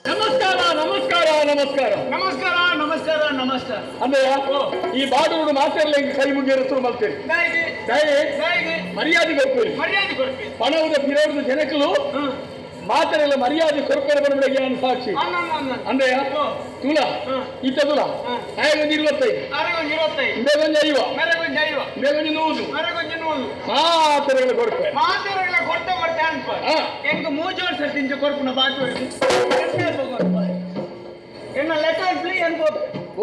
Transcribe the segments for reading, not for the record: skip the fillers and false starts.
ನಮಸ್ಕಾರ ನಮಸ್ಕಾರ ನಮಸ್ಕಾರ. ನಮಸ್ಕಾರ ನಮಸ್ಕಾರ ನಮಸ್ಕಾರ. ಅಂದ್ರೆ ಈ ಬಾಡೂರು ಮಾತೆಲ್ಲ ಹಿಂಗ್ ಕೈ ಮುಗಿಯರು ಮಲ್ತೇನೆ. ದಾಯಿಗೆ. ದಯೆ. ದಾಯಿಗೆ. ಮರ್ಯಾದೆ ಕೊಡ್ತೀರಿ. ಮರ್ಯಾದೆ ಕೊಡ್ತೀವಿ. ಪಣವುದ ಪಿರೋದ ಜನಕಲು ಮಾತೆಲ್ಲ ಮರ್ಯಾದೆ ಕೊರ್ಪೆರ ಬರಬೇಡ ನಾನು ಸಾಕ್ಷಿ. ಅನ್ನ ಅನ್ನ. ಅಂದ್ರೆ ತುಲ ಇತ್ತ ತುಲ ಆಯ್ಕೊಂದು 25. ಅರೆಗೊಂದು 25. ಇಂಬೇಗೊಂದು 50. ಮೆರೆಗೊಂದು 50. ಇಂಬೇಗೊಂದು 100. ಮೆರೆಗೊಂದು 100. ಮಾತೆರೆಗಳ ಕೊರ್ಪೆ. ಮಾತೆರೆಗಳ ಕೊಡ್ತಾ ಕೊಡ್ತಾ ಅನ್ಪ. ಎಂಕ್ ಮೂಜು ವರ್ಷ ತಿಂಚ ಕೊರ್ಪುನ ಬಾಕಿ ಕೊರ್ಪ ಎನ್ನ ಲೆಕ್ಕ ಅನ್ಪ್ಲಿ ಎನ್ಪೋ.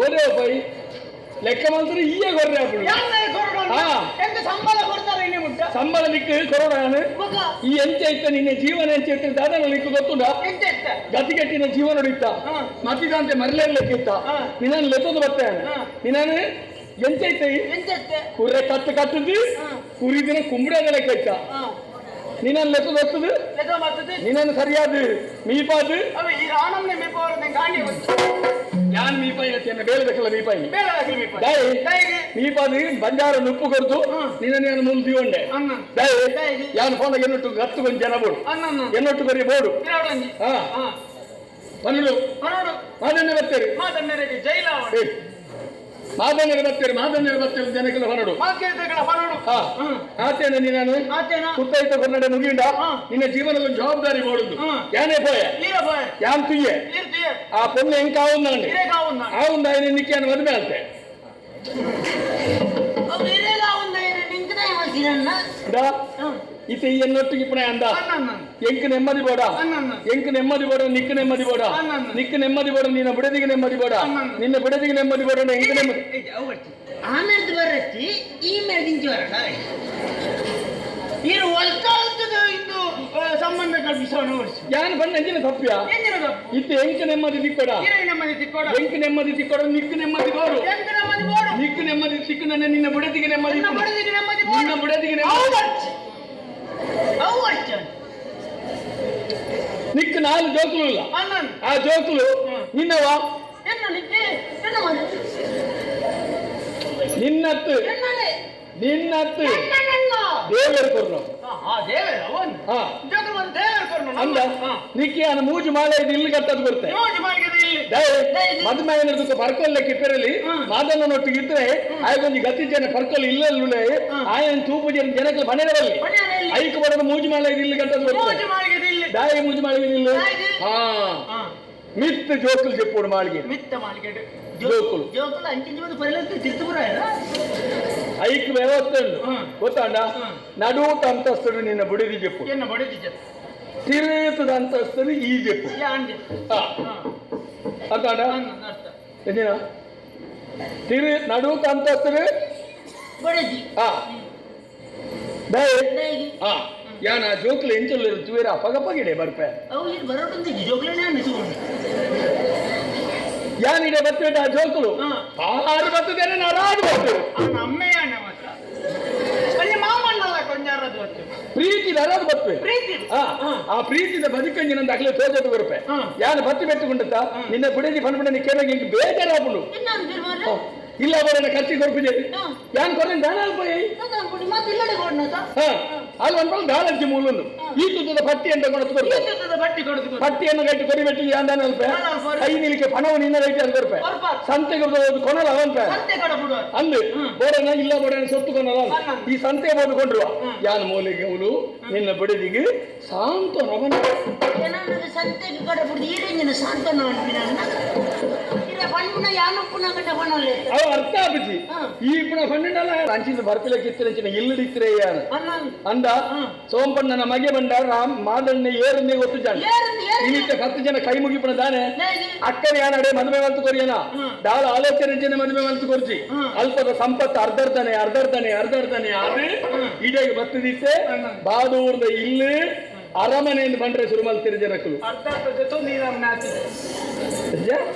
ಓದೇ ಪೈ ಲೆಕ್ಕ ಮಂತ್ರ ಈಯೇ ಕೊರ್ರೆ ಅప్పుడు. ಎಂತ ಸಂಬಳ ಕೊಡ್ತಾರೆ ಇಲ್ಲಿ ಮುಟ್ಟ? ಸಂಬಳ ನಿಕ್ಕು ಕೊರೋಣ. ಬೊಕ. ಈ ಎಂಚ ಇತ್ತ ನಿನ್ನ ಜೀವನ ಎಂಚ ಇತ್ತ ದಾದನ ನಿಕ್ಕು ಗೊತ್ತುಂಡ? ಎಂತ ಇತ್ತ? ಗತಿಗಟ್ಟಿನ ಜೀವನ ಇತ್ತ. ಮತ್ತಿದಂತೆ ಮರಲೇರ್ಲೆಕ್ಕ ಇತ್ತ. ನಿನ್ನನ್ನು ಲೆತ್ತದು ಬರ್ತೇನೆ. ನಿನ್ನನ್ನು ಎಂಚ ಇತ್ತ ಈ? ಎಂತ ಇತ್ತ? ಕುರ್ರೆ ಕತ್ತು ಕತ್ತದು. ಕುರಿದಿನ ಕುಂಬಡದ ಲೆಕ್ಕ ಇತ್ತ. ನಿನ್ನನ್ನು ಲೆತ್ತದು ಬರ್ತದೆ. ಲೆಕ್ಕ ಮಾಡ್ತದೆ. ನಿನ್ನನ್ನು ಸರಿಯಾದ ಮೀಪಾದು. ಅವ ಈ ರಾಣಮ್ನೆ ಮೀಪವರು ನಿಂಗೆ ಕಾಣಿ ಗೊತ್ತು. ಯಾನ್ ಮೀಪಾಯಿ ಎನ್ನ ಬೇರೆ ಬೇಕಲ್ಲ ಮೀಪಾಯಿ. ಬೇರೆ ಆಗಲಿ ಮೀಪ. ದಾಯಿ. ದಾಯಿಗೆ. ಮೀಪಾದು ಬಂಜಾರ ನುಪ್ಪು ಕೊರ್ದು. ನಿನ್ನ ನಾನು ಮುಲ್ ದಿವಂಡೆ. ಅನ್ನ. ದಾಯಿ. ದಾಯಿ. ಯಾನ್ ಫೋನ್ ಎನ್ನೊಟ್ಟು ಗತ್ತು ಕೊಂಚ ಜನ ಬೋಡು. ಅನ್ನ ಅನ್ನ. ಎನ್ನೊಟ್ಟು ಬರೀ ಬೋಡು. ಪಿರಾಡೊಂಜಿ. ಹಾ. ಪನ್ನುಡು. ಪನೋಡು. ಮಾದಣ್ಣ ಬತ್ತೇರಿ. ಮಾತನ್ನೆರೆಗೆ ಜೈಲಾವಣ. ಏ, ಮಾದಣ್ಣರು ಬತ್ತೇರಿ ಮಾದಣ್ಣರು ಬತ್ತೇರಿ ಜನಕ್ಕೆಲ್ಲ ಹೊರಡು. ಮಾತೇತಗಳ ಪನೋಡು. ಹಾ. ಆತೇನ ನೀನು ಆತೇನ. ಕುತ್ತೈತ ಕೊನ್ನಡೆ ಮುಗಿಂಡ. ನಿನ್ನ ಜೀವನದ ಒಂದು ಜವಾಬ್ದಾರಿ ಬೋಡುದು. ಯಾನೇ ಪೋಯ. ಈರ ಪೋಯ. ಯಾನ್ ತುಯ್ಯೆ. ಈರ್ತಿಯೆ. ಆ ಪೊಣ್ಣು ಹೆಂಗ್ ಕಾವುಂದಾಂಡೆ. ಇರೇಗಾವುಂದ. ಆವುಂದಾಯಿನ ನಿಕ್ಕೆ ಮದುವೆ ಆಲ್ತೆ. ಅವು ಇರೇಗಾವುಂದಾಯಿನ ನಿಂಕದ ಮಲ್ತಿನನ್ನ. ದಾ ಇತ್ತೆ ಈ ಎನ್ನೊಟ್ಟಿಗೆ ಇಪ್ಪಣೆ ಅಂದ. ಅನ್ನ. ಎಂಕ್ ನೆಮ್ಮದಿ ಬೋಡ. ಅನ್ನ. ಎಂಕ್ ನೆಮ್ಮದಿ ಬೋಡ ನಿಕ್ ನೆಮ್ಮದಿ ಬೋಡ. ಅನ್ನ. ನಿಕ್ ನೆಮ್ಮದಿ ಬೋಡ ನಿನ್ನ ಬುಡದಿಗೆ ನೆಮ್ಮದಿ ಬೋಡ. ಅನ್ನ. ನಿನ್ನ ಬುಡದಿಗೆ ನೆಮ್ಮದಿ ಬೋಡ ಎಂಕ್ ನೆಮ್ಮದಿ. ಆ ಮೇಲ್ದು ಬರಚ್ಚಿ ಈ ಮೇಲ್ದಿಂಚಿ ಬರಡ. ಇರು ಒಲ್ಕಾಲ್ತದ ಇಂದು ಸಂಬಂಧ ಕಲ್ಪಿಸೋಣ ವರ್ಷ. ಯಾನ್ ಬಣ್ಣ ಎಂಜಿನ ತಪ್ಪಿಯ. ಎಂಜಿನ ತಪ್ಪು? ಇತ್ತೆ ಎಂಕ್ ನೆಮ್ಮದಿ ತಿಕ್ಕೊಡ. ಇರೆ ನೆಮ್ಮದಿ ತಿಕ್ಕೋಡ. ಎಂಕ್ ನೆಮ್ಮದಿ ತಿಕ್ಕೊಡ ನಿಕ್ ನೆಮ್ಮದಿ ಬೋಡು. ಎಂಕ್ ನೆಮ್ಮದಿ ಬೋಡು. ನಿಕ್ ನೆಮ್ಮದಿ ತಿಕ್ಕು ನನ್ನ ನಿನ್ನ ಬುಡದಿಗೆ ನೆಮ್ಮದಿ ನಿನ್ನ ಇಪ್ಪುಂಡು. ಬುಡದಿಗೆ ನೆಮ್ಮದಿ ಬೋಡು. ನಿನ್ನ ಬುಡದಿಗೆ ನೆಮ್ಮದಿ. ಹೌದಚ್ಚಿ. ಅವು ಅಚ್ಚ. ನಿಕ್ ನಾಲ್ ಜೋಕುಲು ಇಲ್ಲ. ಅನ್ನ. ಆ ಜೋಕುಲು ನಿನ್ನವ. ಎನ್ನ ನಿಕ್ಕೆ ಎನ್ನ ಮನೆ. ನಿನ್ನತ್ತು. ಎನ್ನಲೆ. ನಿನ್ನತ್ತು. ಎನ್ನಲ್ಲ. ದೇವರು ಕೊರ್ನು. ಆ ದೇವರು ಅವನ್. ಹಾ. ಜೋಕುಲು ಬಂದು ದೇವರು ಕೊರ್ನು ನಮ್ಮ. ಅಂದ. ನಿಕ್ಕಿ ಆನ ಮೂಜು ಮಾಲೆ ಇದು ಇಲ್ಲಿ ಕಟ್ಟದು ಕೊಡ್ತೆ. ಮೂಜು ಮಾಳಿಗೆದ ಇಲ್ಲಿ. ಮದುಮಯನ ದುಃಖ ಪರ್ಕೊಲ್ಲ ಕಿಪ್ಪೆರಲಿ ಮಾದನ್ನೊಟ್ಟಿಗೆ ಇದ್ರೆ ಆಯ್ಕೊಂಜಿ ಗತಿ ಜನ ಪರ್ಕೊಲ್ಲ ಇಲ್ಲಲ್ಲುಳೆ ಆಯನ್ ತೂಪು ಜನ ಜನಕ್ಕೆ ಮನೆಗಳಲ್ಲಿ ಮನೆಯಲ್ಲಿ. ಐಕ್ ಬರೋದು ಮೂಜು ಮಾಲೆ ಇದು ಇಲ್ಲಿ ಕಟ್ಟದು ಕೊಡ್ತೆ. ಮೂಜು ಮಾಳಿಗೆದ ಇಲ್ಲಿ. ದಾಯಿ ಮೂಜು ಮಾಳಿಗೆ ಇಲ್ಲಿ. ದಾಯಿ. ಹಾ. ಮಿತ್ ಜೋಕುಲು ಚೆಪ್ಪುಡು ಮಾಳಿಗೆ. ಮಿತ್ತ ಮಾಳಿಗೆಡ್. ಜೋಕುಲು. ಜೋಕುಲು ಅಂಚಿಂಚಿ ಬಂದು ಪರಿಲಂತ ತಿರ್ತುಪುರ. ಐಕ್ ವ್ಯವಸ್ಥೆ ಉಂಡು. ಗೊತ್ತಾಂಡ? ನಡುವುಟ ಅಂತಸ್ತುಡು ನಿನ್ನ ಬುಡಿದಿ ಜೆಪ್ಪು. ಎನ್ನ ಬಡಿದಿ ಜೆಪ್ಪು. ತಿರುತದ ಅಂತಸ್ತುಡು ಈ ಜೆಪ್ಪು. ಯಾನ್ ಜೆಪ್ಪು. ಹಾ. ಅರ್ಥಾಂಡ? ಅರ್ಥ. ಎಂದಿನ ತಿರು ನಡುವುಟ ಅಂತಸ್ತುಡು ಬಡಜಿ. ಹಾ ದಯ. ದಾಯಿಗೆ. ಹಾ ಯಾನ ಜೋಕುಲು ಎಂಚೊಲ್ಲೆರ್ ತೂವೆರ ಅಪಗ ಪಗಿಡೆ ಬರ್ಪೆ. ಅವು ಇದು ಬರೋಟುಂದು ಜೋಕುಲನೇ ಅನ್ನಿಸಿಕೊಂಡು. ಯಾನ್ ಇಡೆ ಬತ್ತೇಟ ಆ ಜೋಕುಲು ಆರು ಬರ್ತದೇನೆ ನಾರಾಡು ಬರ್ತೇವೆ. ಆ ನಮ್ಮೆಯ ಅಣ್ಣ ಮಾತ್ರ ಅಲ್ಲಿ ಮಾಮಣ್ಣಲ್ಲ ಕೊಂಜಾರದು. ಪ್ರೀತಿ ಅರಾದ ಬತ್ವೆ. ಪ್ರೀತಿ. ಆ ಪ್ರೀತಿದ ಬದುಕಂಜಿ ನಂದು ಅಗಲೇ ತೋಜದು ಕೊರಪೆ. ಯಾನು ಬತ್ತಿ ಬೆಟ್ಟುಕೊಂಡತ್ತ ನಿನ್ನ ಬುಡದಿ ಪನ್ಪುಂಡ ಕೇಳಗೆ ಇಂಕ್ ಬೇಜಾರಾಪುಂಡು. ಎನ್ನಾನ್ ಬಿರ್ಮಾರೆ? ಇಲ್ಲ ಬರೋಣ ಖರ್ಚಿ ಕೊರ್ಪುಜೆ. ಯಾನ್ ಕೊರನ್ ದಾನ ಅಲ್ಪಯ್. ದಾದ ಪುಡಿ ಮಾತ ಇಲ್ಲಡೆ ಕೊಡ್ನತ. ಅಲ್ಲಿ ಒಂದ್ ದಾಲಜ್ಜಿ ಮೂಲುಂಡು ಈ ತುತ್ತದ ಪಟ್ಟಿ ಅಂತ ಕೊಡತು ಕೊರ್ಪೆ. ಈ ತುತ್ತದ ಪಟ್ಟಿ ಕೊಡದು ಕೊರ್ಪೆ. ಪಟ್ಟಿಯನ್ನು ಕಟ್ಟಿ ಕೊರಿಬೆಟ್ಟು ಯಾನ್ ದಾನ ಅಲ್ಪೆ. ದಾನ ಅಲ್ಪ. ಕೈ ನಿಲಿಕೆ ಪಣವು ನಿನ್ನ ರೈಟ್ ಅಂತ ಕೊರ್ಪೆ. ಕೊರ್ಪ. ಸಂತೆಗೆ ಹೋದು ಕೊನಲ ಅವನ್ಪೆ. ಸಂತೆ ಕಡ ಬಿಡುವ. ಅಂದು ಬೋಡನ ಇಲ್ಲ ಬೋಡನ ಸೊತ್ತು ಕೊನಲ. ಅಲ್ಲ. ಈ ಸಂತೆ ಬೋದು ಕೊಂಡ್ರುವ ಯಾನ್ ಮೂಲೆಗೆ ಅವಳು ನಿನ್ನ ಬಡದಿಗೆ ಸಾಂತ ರವನ. ಎನ್ನಾನ ಸಂತೆಗೆ ಕಡ ಪುಡಿ ಈರೆಂಜಿನ ಸಾಂತನ ಅನ್ಪಿನ. ಇರ ಪನ್ಪುನ ಯಾನಪ್ಪುನ ಗಂಡ ಪಣಲೆ. ಅವ ಅರ್ಥ ಆಪಿಸಿ. ಈ ಪುಣ ಪನ್ನೆಂಡಲ್ಲ ಅಂಚಿನ ಬರ್ಪಿಲ ಕಿತ್ತರೆಂಚಿನ ಇಲ್ಲಡಿತ್ತಿರೇ ಯಾನು. ಅನ್ನಾನ್. ಅಂದ ಸೋಂಪಣ್ಣನ ಮಗೆ ಬಂಡ ರಾಮ್ ಮಾದಣ್ಣ ಏರುಂದೇ ಗೊತ್ತು ಜಾಣ. ಏರುಂದು, ಏರುಂದು. ಇಲ್ಲಿದ್ದ 10 ಜನ ಕೈ ಮುಗಿಪುಣ ದಾನೆ. ನೇಜಿ. ಅಕ್ಕನ ಯಾನಡೆ ಮದುವೆ ಮಲ್ತು ಕೊರಿಯನ ದಾಳ ಆಲೋಚನೆ ಜನ ಮದುವೆ ಮಲ್ತು ಕೊರ್ಚಿ ಅಲ್ಪದ ಸಂಪತ್ತು ಅರ್ಧರ್ಧನೆ ಅರ್ಧರ್ಧನೆ ಅರ್ಧರ್ಧನೆ ಆದ್ರೆ ಇಡೀ ಬತ್ತದಿತ್ತೆ ಬಾದೂರ್ದ ಇಲ್ಲಿ ಅರಮನೆಯಿಂದ ಬಂಡ್ರೆ ಶುರು ಮಲ್ತಿರ ಜನಕ್ಕಲು. ಅರ್ಧ ಅರ್ಧ ಜೊತೆ ನೀರನ್ನ ನಾಚಿ. ನಿಜ?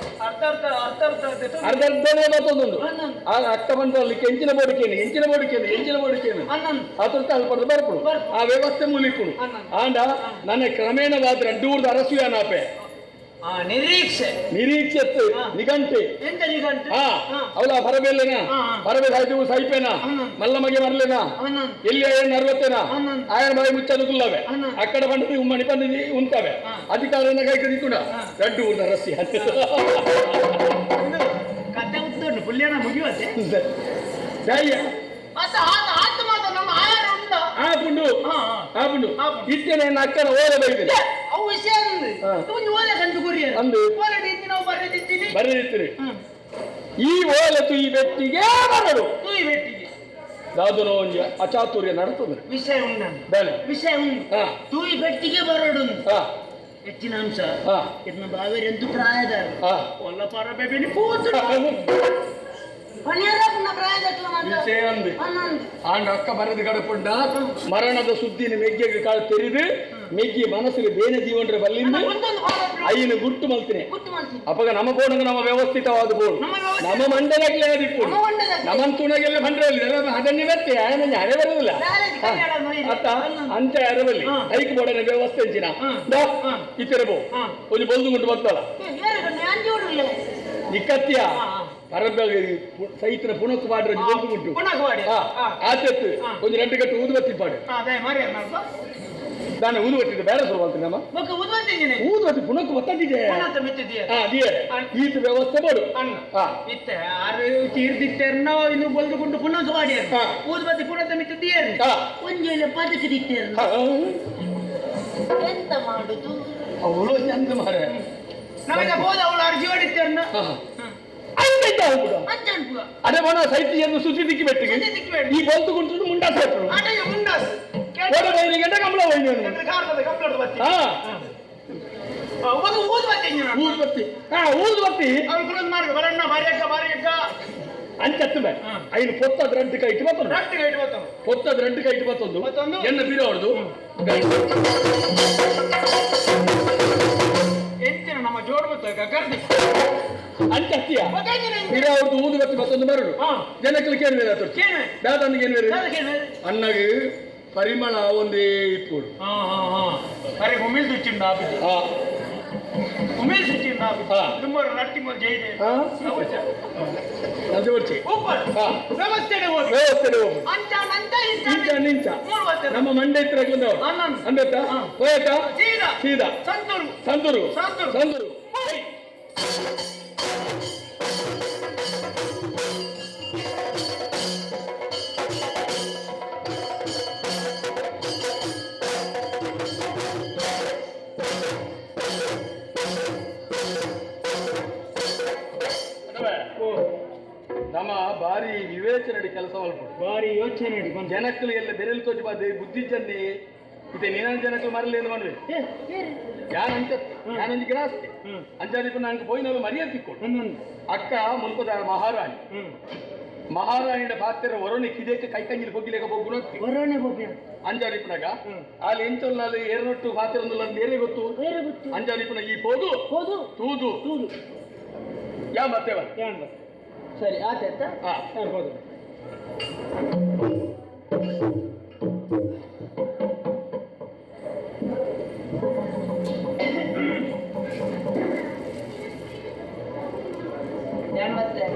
ಅರ್ಧ ಅರ್ಧ ಅರ್ಧ ಅರ್ಧ ಜೊತೆ. ಅರ್ಧರ್ಧನೆ ಮತ್ತೊಂದುಂಡು. ಅನ್ನೊಂದು. ಆ ಅಕ್ಕ ಬಂದ್ರಲ್ಲಿ ಕೆಂಚಿನ ಬೋಡಿಕೇನು ಎಂಚಿನ ಬೋಡಿಕೇನು ಎಂಚಿನ ಬೋಡಿಕೇನು ಅನ್ನೊಂದು. ಅತೃತ ಅಲ್ಪದ ಬರ್ಪುಡು ಆ ವ್ಯವಸ್ಥೆ ಮೂಲಿಕ್ಕುಡು. ಆಂಡ ನನ್ನ ಕ್ರಮೇಣವಾದ ರಡ್ಡೂರ್ದ ಅರಸು ಯಾನಾಪೆ. ಆ ನಿರೀಕ್ಷೆ. ನಿರೀಕ್ಷೆ ನಿಗಂಟೆ. ಎಂತ ನಿಘಂಟು? ಅವಳ ಪರಬೇಲೆನ ಪರಬೆ ಸಾಯ್ತು ಸೈಪೇನ ಮಲ್ಲ ಮಗೆ ಮರಲೇನ ಎಲ್ಲಿ ಆಯನ ಅರವತ್ತೇನ ಆಯನ ಬಾಯಿ ಮುಚ್ಚಲು ಕುಲ್ಲವೆ ಅಕ್ಕಡ ಬಂಡದಿ ಉಮ್ಮಣಿ ಬಂದಿದಿ ಉಂತವೆ ಅಧಿಕಾರನ ಕೈ ಕದಿಕುಡ ರಡ್ಡು ಊರ್ದ ರಸ್ಸಿ. ಇದು ಕತೆ ಉತ್ತೋಡು ಪುಲ್ಯಾನ ಮುಗಿಯುವಂತೆ. ಜಯ. ಅತ್ತ ಆತ ಆತ ಮಾತ ನಮ್ಮ ಆಹಾರ ಉಂಡ. ಆ ಪುಂಡು. ಹಾ, ಹಾ. ಆ ಪುಂಡು. ಆ ಪುಂಡು. ಇತ್ತೇನೆ ಅಕ್ಕನ ಓಲ ಬೈದಿನಿ. ಅವು ವಿಷಯ ಅಂದು. ಒಂದು ಓಲೆ ಕಂಡು ಗುರಿಯರು. ಅಂದು. ಓಲೆ ರೀತಿ ನಾವು ಬರೆದಿದ್ದೀನಿ. ಬರೆದಿತ್ತೀರಿ. ಈ ಓಲತು ಈ ವ್ಯಕ್ತಿಗೆ ಬರಡು. ಈ ವ್ಯಕ್ತಿಗೆ. ದಾದನೋ ಒಂಜಿ ಅಚಾತುರ್ಯ ನಡತಂದ್ರೆ. ವಿಷಯ ಉಂಡನ್ನು. ಬೇಲೆ. ವಿಷಯ ಉಂಡು. ತೂಯಿ ಪೆಟ್ಟಿಗೆ ಬರಡು. ಹೆಚ್ಚಿನ ಅಂಶ. ಇದನ್ನ ಬಾವೇರೆಂದು ಪ್ರಾಯದಾರ. ಒಲ್ಲ ಪರ ಬೇಬಿನಿ ಪೂತು. ಪಣಿಯಾರ ಪುನಃ ಪ್ರಾಯದಟ್ಲ ಮಾತ್ರ. ವಿಷಯ ಅಂದು. ಅನ್ನೊಂದು. ಆಂಡ ಅಕ್ಕ ಬರೆದು ಗಡಪುಂಡ ಮರಣದ ಸುದ್ದಿನ ಮೆಗ್ಗೆಗೆ ಕಾಳು ತೆರಿದು ಮೆಗ್ಗಿ ಮನಸ್ಸಿಗೆ ಬೇನೆ ಜೀವನರ ಬಲ್ಲಿಂದ ಒಂದೊಂದು ಭಾಗ ಐನ ಗುಟ್ಟು ಮಲ್ತಿನಿ. ಗುಟ್ಟು ಮಾಡ್ತೀನಿ. ಅಪಗ ನಮ್ಮ ಬೋಡಂಗ ನಮ್ಮ ವ್ಯವಸ್ಥಿತವಾದ ಬೋಡು. ನಮ್ಮ ವ್ಯವಸ್ಥೆ. ನಮ್ಮ ಮಂಡಲಕ್ಕೆ ಅದಿಪ್ಪು. ನಮ್ಮ ಮಂಡಲಕ್ಕೆ. ನಮ್ಮ ತುಣಗೆಲ್ಲ ಬಂದ್ರೆ ಅದನ್ನೇ ಬರ್ತೆ ಆಯನ ಹಣೆ ಬರುದಿಲ್ಲ. ಬ್ಯಾಲೆನ್ಸ್ ಅತ್ತ ಅಂಚ ಅರವಲ್ಲಿ ಐಕ್ ಬೋಡನ ವ್ಯವಸ್ಥೆ ಅಂಚಿನ ಇತ್ತಿರಬೋ ಒಂದು ಬೊಲ್ದು ಗುಂಟು ಬರ್ತಲ್ಲ. ಏರು ಕಣ್ಣು ಅಂಜಿ ಬಿಡುಲ್ಲ. ನಿಕ್ಕತ್ತಿಯ ಪರಬ ಸೈತನ ಪುಣಕ್ಕು ಪಾಡ್ರೆ ಬೊಲ್ದು ಗುಂಟು. ಪುಣಕ್ ಪಾಡ್ಯ. ಆತೆತ್ತು ಒಂದು 2 ಗಂಟೆ ಊದುಬತ್ತಿ ಪಾಡು. ಅದೇ ಮಾರಿ ಅನ್ನ. ನಾನು ಊದುಬತ್ತಿದ್ದು ಬೇರೆ ಶುರು ಮಾಡ್ತೀನಿ ನಮ್ಮ. ಬೊಕ್ಕ ಉದ್ವಂತಿದ್ದೀನಿ. ಊದುಬತ್ತಿ ಪುಣಕ್ಕು ಬತ್ತಂದಿದೆ. ಪುಣತ್ತ ಮಿತ್ತಿದೆಯಾ? ದಿಯೆ. ಈತ ವ್ಯವಸ್ಥೆ ಬೋಡು. ಅನ್ನ. ಇತ್ತೆ ಆರು ತೀರ್ದಿತ್ತೆರ್ನ ಇನ್ನು ಬೊಲ್ದು ಗುಂಟು ಪುನಃ ವಾಡಿಯರ್. ಊದುಬತ್ತಿ ಪುನಃ ಮಿತ್ತಿದ್ದೀಯರ್. ಒಂಜಿ ವೇಳೆ ಪದಕದಿತ್ತೇರು. ಎಂತ ಮಾಡುದು? ಅವಳು ಚಂದ ಮಾರೆ. ನಮಗೆ ಹೋದ ಅವಳು ಅರ್ಜಿ ಹೊಡಿತೇರ್ನ. ಅಂದ ಹೋಗುದು. ಅಂಚ ಅನ್ಪುವ. ಅದೇ ಮನ ಸೈತಿಯನ್ನು ಸುದ್ದಿ ದಿಕ್ಕಿ ಬೆಟ್ಟಿಗೆ. ಸುದ್ದಿ ದಿಕ್ಕಿ ಬೆಟ್ಟಿಗೆ. ಈ ಬೊಲ್ದು ಗುಂಟು ಮುಂಡಾಸ ಹಾಕ್ರು. ಅದೇ ಮುಂಡಾಸ್. ಓಡ ಬೈರಿ ಗಂಟ ಕಂಬಳ ವೈನಿ. ಕಾರ್ತದೆ ಕಂಪ್ಲೇಂಟ್ ಬತ್ತಿ. ಒಂದು ಊದುಬತ್ತಿ ಇಂಜಿನ. ಊದುಬತ್ತಿ. ಊದುಬತ್ತಿ. ಅವಳು ಕುಲದ ಮಾರ್ಗ ಬರಣ್ಣ ಬಾರಿಯಕ್ಕ ಬಾರಿಯಕ್ಕ. ಅಂಚತ್ತು ಬೇ. ಐನು ಪೊತ್ತದ 2 ಕೈ ಇಟ್ಟು ಬತ್ತೊಂದು. 2 ಕೈ ಇಟ್ಟು ಬತ್ತೊಂದು. ಪೊತ್ತದ 2 ಕೈ ಇಟ್ಟು ಬತ್ತೊಂದು. ಬತ್ತೊಂದು. ಎನ್ನ ಬೀರ ಹೊಡೆದು. ಎಂಚಿನ ನಮ್ಮ ಜೋಡು ಬತ್ತ ಕರ್ದಿ. ಅಂಚತ್ತಿಯ. ಬೀರ ಹೊಡೆದು ಊದುಬತ್ತಿ ಬತ್ತೊಂದು ಬರಡು. ಜನಕ್ಕೆ ಕೇಳುವೆ ಆತು. ಕೇಳುವೆ. ದಾದನಿಗೆ ಏನು ಬೇರೆ? ಅಣ್ಣಗೆ ಪರಿಮಳ ಒಂದೇ ಇಪ್ಪುಡು. ಅರೆ ಉಮಿಲ್ ದುಚ್ಚಿಂಡ ಆಪಿಜಿ. ಉಮಿಲ್ ದುಚ್ಚಿಂಡ ಆಪಿಜಿ. ತುಂಬರು ನಡ್ತಿಂಗ್ ಜೈದೆ. ಅದು ಬರ್ಚಿ. ಉಪ್ಪರ್. ವ್ಯವಸ್ಥೆ ಹೋಗಿ. ವ್ಯವಸ್ಥೆ ಹೋಗು. ಅಂಚ ನಂತ ಇಂಚ. ಇಂಚ ನಿಂಚ. ಮೂರು ವರ್ಷ. ನಮ್ಮ ಮಂಡೆ ಇತ್ರ ಬಂದವರು. ಅನ್ನೊಂದು. ಅಂದತ್ತ? ಹೋಯತ? ಸೀದಾ. ಸೀದಾ. ಸಂತೂರು. ಸಂತೂರು. ಸಂತೂರು. ಸಂತೂರು. ನಮ್ಮ ಬಾರಿ ವಿವೇಚನೆ ಕೆಲಸ ಮಲ್ಪಡು. ಬಾರಿ ಯೋಚನೆ ಇಡು. ಜನಕ್ಕಲು ಎಲ್ಲ ಬೆರೆಲ್ ತೋಜಿ ಬಾದೆ ಬುದ್ಧಿ ಜನ್ನಿ ಇದೆ ನೀನ ಜನಕ್ಕಲು ಮರಲಿ ಎಂದು ಮಾಡುವೆ. ಯಾನಂಚ ಯಾನಂಜಿ ಗಿರಾಸ್ತೆ ಅಂಚಾದಿಪ್ಪ ನಂಗೆ ಪೋಯಿನವರು ಮರ್ಯಾದೆ ತಿಕ್ಕೊಡು. ಅಕ್ಕ ಮುಲ್ಪದ ಮಹಾರಾಣಿ. ಮಹಾರಾಣಿಯ ಪಾತ್ರ ವರೋಣಿ ಕಿದೇಕ ಕೈ ಕಂಜಿಲ್ ಬೊಗ್ಗಿಲೇಕ ಬೊಗ್ಗುನ. ವರೋಣೆ ಬೊಬ್ಬಿನ. ಅಂಜಾದಿಪ್ಪನಾಗ ಅಲ್ಲಿ ಎಂಚೊಲ್ಲಾಲು ಏರನೊಟ್ಟು ಪಾತ್ರ ಏರೇ ಗೊತ್ತು. ಬೇರೆ ಗೊತ್ತು. ಅಂಜಾದಿಪ್ಪನ ಈ ಪೋದು ಹೋದು. ತೂದು. ತೂದು. ಯಾ ಮತ್ತೆ ಬಾ. ಸರಿ ಆತ. ಹಾ. ಹೋದ. ಯಾನ್ ಬತ್ತೆ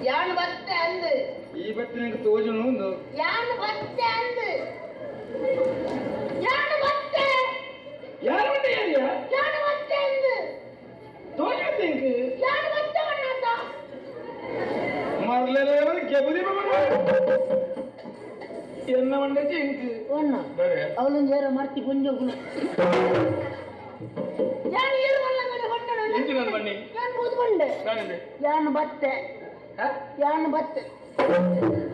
ಯಾನ್ ಬತ್ತೆ ಅಂದು. ಈ ಬತ್ತಿನಂಗೆ ತೋಜುನು ಒಂದು. ಯಾನ್ ಬತ್ತೆ ಅಂದು, ಯಾನ್ ಬತ್ತೆ. ಯಾರು ಉಂಟು ಯಾರಿಯ? ಯಾನ್ ಬತ್ತೆ ಅಂದು. ತೋಜುತ್ತೆ ಇಂಕ್. ಯಾನ್ ಬತ್ತೆ ಅಣ್ಣಾತ. ಮರ್ಲೆಲೆ ಕೆಬುದಿ ಎನ್ನ ಮಂಡೇಜಿ ಇಂಕ್. ಒಣ್ಣ. ಬೇರೆ. ಅವಳೊಂದು ಏರ ಮರ್ತಿ ಪುಂಜೋಗುಣ ಯಾನ್ ಏರು ಮಲ್ಲಂಗನೆ ಹೊಟ್ಟಣ. ಎಂಚಿನ ಬನ್ನಿ? ಯಾನ್ ಬೂದು ಬಂಡೆ. ನಾನಂದೆ. ಯಾನ್ ಬತ್ತೆ. ಹಾ? ಯಾನ್ ಬತ್ತೆ,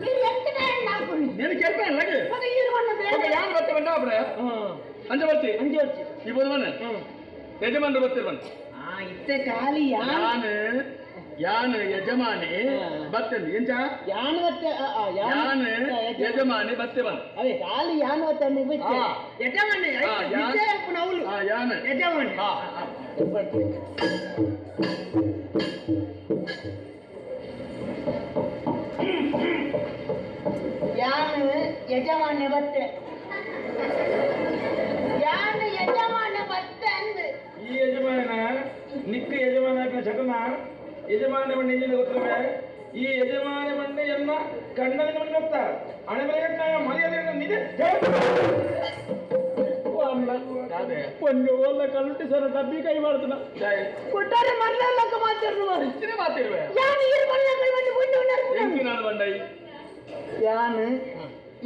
ಇದು ಎಂತ ಹಾಕುನಿ? ನೀನು ಕೇಳ್ತಾ ಇಲ್ಲ ಹಾಗೆ? ಮಗ ಈರು ಬಣ್ಣದ. ಓಕೆ, ಯಾರು ಬರ್ತೆ ಬಂದ ಒಬ್ರೆ ಅಂಚೆ ಬರ್ತಿ. ಅಂಜು ವರ್ಷ. ಈ ಬೋದು ಬನ್ನಿ, ಯಜಮಾನ್ರು ಬರ್ತೀರಿ ಬನ್ನಿ. ಆ ಇತ್ತೆ ಖಾಲಿ ಯಾನ್. ಯಾನ್ ಯಾನ್ ಯಜಮಾನಿ ಬರ್ತೇನೆ ಎಂಚ? ಯಾನ್ ಬತ್ತೆ ಆ, ಆ, ಯಾನ್ ಯಜಮಾನಿ ಬತ್ತೆ ಬನ್. ಅವೇ ಖಾಲಿ ಯಾನ್ ಬತ್ತೆ ಅಂದ್ರೆ ಬಿಚ್ಚೆ. ಆ. ಯಜಮಾನಿ. ಆ, ಯಾನ್. ಅವಳು. ಆ ಯಾನ್. ಯಜಮಾನಿ. ಹಾ. ಯಾನ್ ಯಜಮಾನ್ಯ ಬತ್ತೆ, ಯಾನ್ ಯಜಮಾನ ಬತ್ತೆ ಅಂದು. ಈ ಯಜಮಾನ ನಿಕ್ಕ ಯಜಮಾನ ಹಾಕಿನ ಚಟನ ಯಜಮಾನ ಮಣ್ಣು ಎಂಜಿನ ಗೊತ್ತವೆ. ಈ ಯಜಮಾನ ಮಣ್ಣು ಎನ್ನ ಕಣ್ಣಲ್ಲಿ ಮಣ್ಣು ಗೊತ್ತ ಹಣೆ ಮೇಲೆ ಮರ್ಯಾದೆ ನಿಜ. ಯಾದೆ? ಒಂದು ಓಲ್ಲ ಕಳ್ಳುಟ್ಟಿ ಸರ ಡಬ್ಬಿ ಕೈ ಮಾಡ್ತಾನ. ಜೈ. ಕೊಟ್ಟಾರೆ ಮರ್ಲಕ್ಕ ಮಾತಾಡ್ರು ಮಾರ್ರೆ. ಇಚ್ಚಿನ ಮಾತಿರುವೆ. ಯಾನ್ ಈರು ಬಣ್ಣಗಳ ಬಂದು ಪುಂಜ. ಎಂಚು ನಾನು ಬಂಡೈ? ಯಾನ್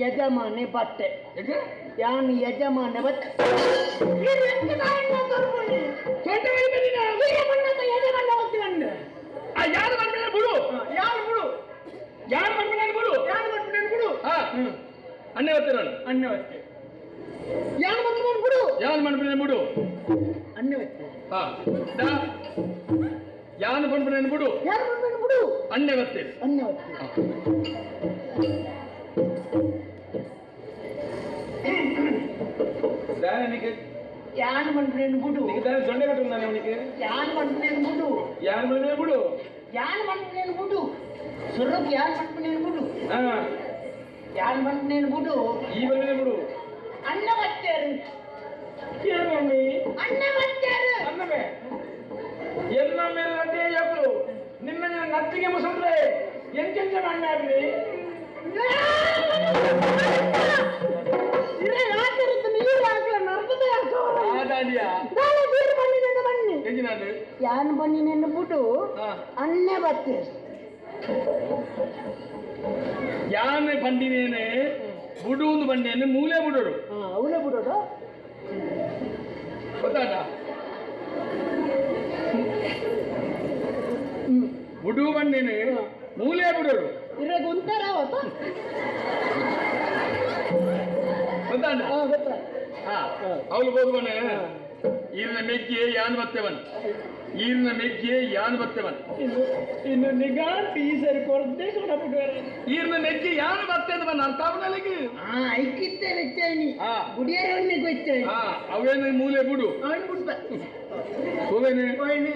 ಯಜಮಾನೆ ಬತ್ತೆ. ಎಂಚ? ಯಾನ್ ಯಜಮಾನೆ ಬತ್ತೆ. ಈರು ಎಂತ ಕಾರಣ ತೋರ್ಪುಂಡು? ಸೊಂಟ ಮೇಲೆ ಬಂದಿನ. ಈರು ಬಣ್ಣದ ಯಜಮಾನ ಬತ್ತೆ ಬಂದು. ಆ ಯಾರು ಬಂದ್ಮೇಲೆ ಬಿಡು. ಯಾರು ಬಿಡು. ಯಾರು ಬಂದ್ಮೇಲೆ ಬಿಡು. ಯಾರು ಬಂದ್ಮೇಲೆ ಬಿಡು. ಹಾ, ಅಣ್ಣೆ ಬರ್ತೀರ. ಅಣ್ಣ ಬತ್ತೆ. ಯಾನ್ ಬಂದು ಬಿಡು. ಯಾರು ಬಂದ್ಮೇಲೆ ಬಿಡು. ಅಣ್ಣ ಬತ್ತೆ. ಹಾ ದಾ. ಯಾನು ಬಂದ್ಮೇಲೆ ಬಿಡು. ಯಾನ್ ಬಂದು ಬಿಡು. ಅಣ್ಣೆ ಬರ್ತೀರಿ. ಅಣ್ಣ ಬತ್ತೆ. ದಾನೆ ನಿಕ್ಕೆ. ಯಾನ್ ಬಂದ್ರೇನು ಬಿಡು. ನಿಕ್ಕೆ ದಾನೆ ಸೊಂಡೆ ಕಟ್ಟು ನಾನು ಅವನಿಗೆ. ಯಾನ್ ಬಂದ್ರೇನು ಬಿಡು. ಯಾರು ಬಂದ್ಮೇಲೆ ಬಿಡು. ಯಾನ್ ಬಂದ್ರೇನು ಬಿಡು ಸುರಕ್, ಯಾನ್ ಬಂದ್ರೇನು ಬಿಡು. ಹಾ. ಯಾನ್ ಬಂದ್ರೇನು ಬಿಡು. ಈ ಬಂದ್ಮೇಲೆ ಬಿಡು. ಅಣ್ಣ ಬತ್ತೇರು. ಏನು ಮಮ್ಮಿ? ಅಣ್ಣ ಬತ್ತೇರು. ಅನ್ನಮೆ ಎಲ್ಲ ಮೇಲೆ ಅಡ್ಡೆ ಯಾಕಲು ನಿನ್ನ ನತ್ತಿಗೆ ಮುಸಂದ್ರೆ ಎಂತೆಂತ ಅಣ್ಣ ಆಗ್ಲಿ. ಇರೇ ಯಾಕಿರುತ್ತೆ ನೀರು ಹಾಕಲ ನರ್ಕದ ಯಾಕೋ. ಆದಾಡಿಯ. ದಾನೆ ನೀರು ಬನ್ನಿ ಬನ್ನಿ. ಎಂಜಿನಾದ್ರು. ಯಾನ್ ಬನ್ನಿ ನೆನ್ನು ಬಿಡು. ಹಾ. ಅಣ್ಣೆ ಬತ್ತೇರು. ಯಾನ್ ಬಂದಿನೇನೆ ಬುಡು ಒಂದು ಬಂಡೇನೆ ಮೂಲೆ ಬುಡೋಡು. ಹಾ, ಅವನೇ ಬಿಡೋದು. ಗೊತ್ತಾಟ ಬುಡು ಬಂಡೇನೆ ಮೂಲೆ ಬುಡೋಡು. ಇರಾಗ ಒಂಥರ ಅವತ್ತ. ಗೊತ್ತಾಟ. ಹಾ, ಗೊತ್ತಾ. ಹಾ, ಅವಳು ಬೋದು ಬನ್ನೆ. ಈರಿನ ಮೆಗ್ಗಿ ಯಾನ್ ಬತ್ತೆವನ್, ಈರಿನ ಮೆಗ್ಗಿ ಯಾನ್ ಬತ್ತೆವನ್. ಇನ್ನು ಇನ್ನು ನಿಗಾಂಟ್ ಈ ಸರಿ ಕೊರತೆ ಕೊಡಬಿಟ್ಟು. ಈರಿನ ಮೆಗ್ಗಿ ಯಾನ್ ಬತ್ತೆ ಅಂತ ಬನ್ನ ಅರ್ಥ ಆಗುನಲ್ಲಿಗೆ. ಹಾ, ಐಕಿತ್ತೆ ವೆಚ್ಚಾಯಿನಿ. ಹಾ. ಗುಡಿಯರವನ್ನೇ ಗೊಚ್ಚಾಯಿನಿ. ಹಾ, ಅವೇನು ಮೂಲೆ ಬುಡು. ಅವನು ಬಿಡ್ಪ. ಹೋವೇನೆ. ಅವನು.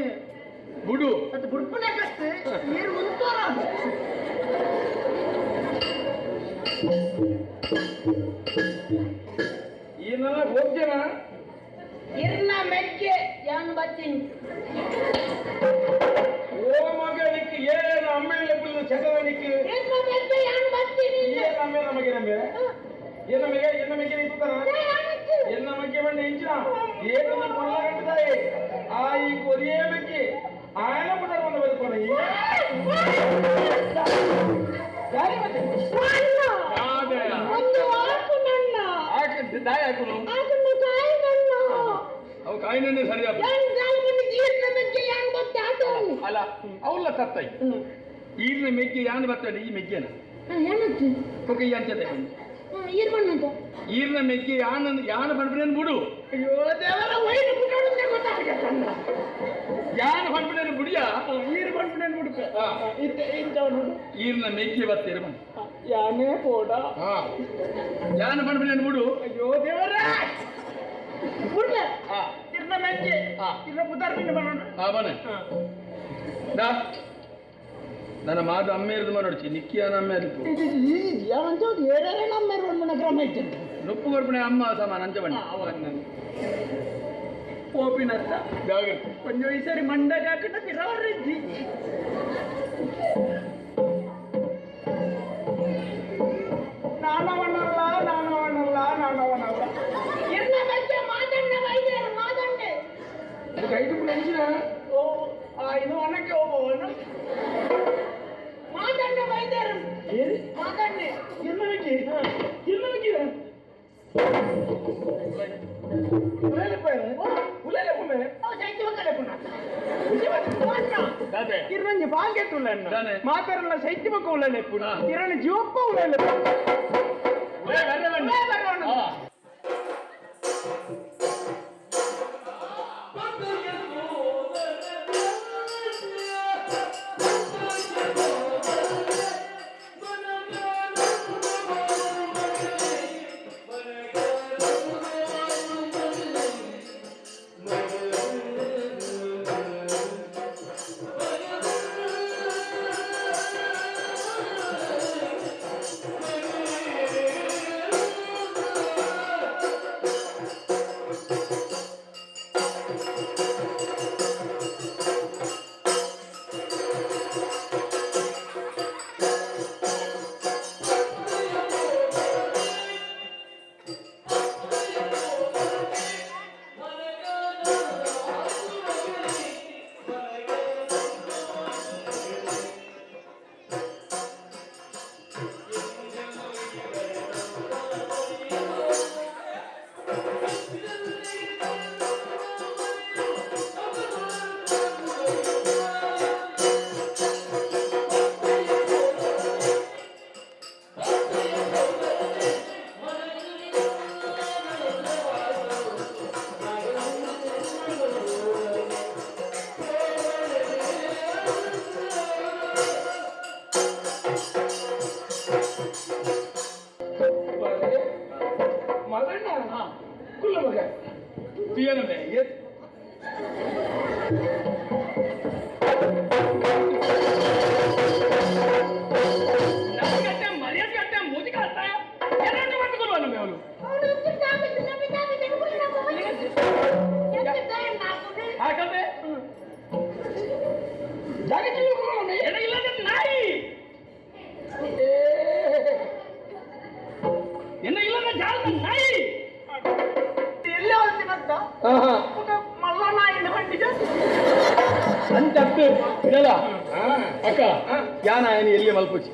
ಬುಡು. ಅದು ಬುಡ್ಪುನ ಕಷ್ಟ ನೀರು ಉಂಟೋರ. ಈನೆಲ್ಲ ಹೋಗ್ತೇನ. ಇರ್ನ ಮೆಕ್ಕೆ ಯಾನ್ ಬತ್ತೀನಿ. ಓ ಮಗ, ನಿಕ್ಕೆ ಏನು ಅಮ್ಮೇಲೆ ಚಟದ ನಿಕ್ಕೆ. ಇರ್ನ ಮೆಕ್ಕೆ ಯಾನ್ ಬತ್ತೀನಿ. ಏನು ಅಮ್ಮೆ ನಮಗೆ ನಮಗೆ ಏನ ಮೆಗೆ ಎನ್ನ ಮೆಗೆ ನಿಂತಾನ. ಎನ್ನ ಮಗ್ಗೆ ಬಂಡ ಇಂಚಿನ ಏನು ಕೊಲ್ಲ ಗಂಟದಾಯಿ ಆ ಈ ಕೊರಿಯೇ ಮೆಕ್ಕಿ ಆಯನ ಪುನರ್ ಬಂದ ಬದುಕೋಣ ಈ ದಾರಿ ಮತ್ತೆ. ಯಾದೆ? ಒಂದು ಆಕು ನನ್ನ. ಆಕೆ ದಾಯ ಹಾಕುನು. ಆಕನ್ನು ಕಾಯಿ ನನ್ನ. ಅವು ಕಾಯಿನೇ ಸರಿಯಾದ. ಯಾನ್ ಗಾಳಿ ಬಂದು ಈರ್ನ ಮೆಕ್ಕೆ ಯಾನ್ ಬತ್ತೆ ಆಟೋ. ಅಲ್ಲ, ಅವಲ್ಲ ತತ್ತೈ. ಈರಿನ ಮೆಗ್ಗಿ ಯಾನ್ ಬರ್ತೇನೆ, ಈ ಮೆಗ್ಗೆನ. ಏನತ್ತು? ಕೊಕ್ಕೆ ಈ ಅಂಚದೆ. ಈರ್ ಬಣ್ಣಂತ. ಈರಿನ ಮೆಗ್ಗಿ ಯಾನ್ ಯಾನ್ ಬಂದ್ಬಿಡೇನು ಬಿಡು. ಅಯ್ಯೋ ದೇವರ, ವೈನ್ ಪುಟಾಡುದೇ ಗೊತ್ತಾಗಲ್ಲ. ಯಾನ್ ಬಂದ್ಬಿಡೇನು ಬಿಡಿಯಾ. ಈರು ಬಂದ್ಬಿಡೇನು ಬಿಡುತ್ತೆ. ಹಾ. ಇತ್ತ ಇಂಥವನು. ಈರಿನ ಮೆಗ್ಗಿ ಬರ್ತೀರಿ ಬನ್ನಿ. ಯಾನೇ ಪೋಡ. ಹಾ, ಯಾನ್ ಬಂದ್ಬಿಡೇನು ಬಿಡು. ಅಯ್ಯೋ ದೇವರ. ಬುಡ್ಲ. ಹಾ. ಇರ್ನ ಮೆಂಚೆ. ಹಾ. ಇರ್ನ ಪುತಾರ್ ಬಿಂದು ಬರೋಣ. ಹಾ, ಬನ್ನಿ. ದಾ. ನನ್ನ ಮಾದ ಅಮ್ಮೇರ್ದು ಮನೋಡ್ಚಿ ನಿಕ್ಕಿಯಾನ ಅಮ್ಮೇರ್ದು ಏರೇ ನಮ್ಮ ಕ್ರಮ ಇತ್ತು ನುಪ್ಪು ಕೊರ್ಪಣೆ ಅಮ್ಮ ಸಮಾನ ಅಂಚ ಬಣ್ಣ ಪೋಪಿನತ್ತ ಜಾಗ್ರತೆ ಕೊಂಚ ಈ ಸರಿ ಮಂಡಗ ಹಾಕಿಟ್ಟ ಪಿರವರೆಜ್ಜಿ ನಾನವನಲ್ಲ ನಾನವನಲ್ಲ ನಾನವನಲ್ಲ ಎನ್ನ ಮಧ್ಯೆ ಮಾದಣ್ಣ ವೈದ್ಯರು ಮಾದಣ್ಣೆ ಕೈಟು ಎಂಚಿನ ಓ ಆ ಇದು ಒಣಕ್ಕೆ ಹೋಗುವನು ಮಾದಣ್ಣ ವೈದ್ಯರು ಮಾದಣ್ಣೆ ಎನ್ನ ಮಿಕ್ಕಿ ಎನ್ನ ಮಿಕ್ಕಿ ಉಲೇಲೆ ಪುಮೆ ಓ ಸೈತಿ ಮಕ್ಕಳೇ ಪುನಃ ದಾದೆ ಇರಂಜಿ ಪಾಕೆಟ್ ಉಲ್ಲ ದಾನೆ. ಮಾತಾರಲ್ಲ ಶೈತ್ಯ ಪಕ್ಕ ಉಳ್ಳಲೆ ಹಾ. ಇರಣ ಜೀವಪ್ಪ ಉಳ್ಳಲೆ ಏ, ಬರ್ರೆ ಬನ್ನಿ. ಹಾ. ಮದಣ್ಣ ಕುಲ್ಲ ಮಗ ತೀಯನಮೆ, ಏತ್. ನಮ್ಗಟ್ಟೆ ಮರ್ಯಾದೆ ಕಟ್ಟೆ ಮುದುಕ ಅತ್ತ. ಎಲ್ಲಾಂಟು ಮಾಡ್ಕೊಲ್ವಾ ನಮ್ಮೆ ಅವನು? ಹಾಗಂದ್ರೆ? ಜಾಗತಿಕ ಎಡ ಇಲ್ಲದ ನಾಯಿ ಎನ್ನ ಇಲ್ಲದ ಜಾಲದ ನಾಯಿ ಎಲ್ಲೇ ಹೊಲ್ತಿನತ್ತ ಆಹಾ. ಮಲ್ಲ ನಾಯಿ ಬಂಡಿಗೆ ಅಂತದ್ದು ಇದಲ್ಲ ಅಕ್ಕ ಯಾನ ಆಯನ ಎಲ್ಲಿ ಮಲ್ಪುಚಿ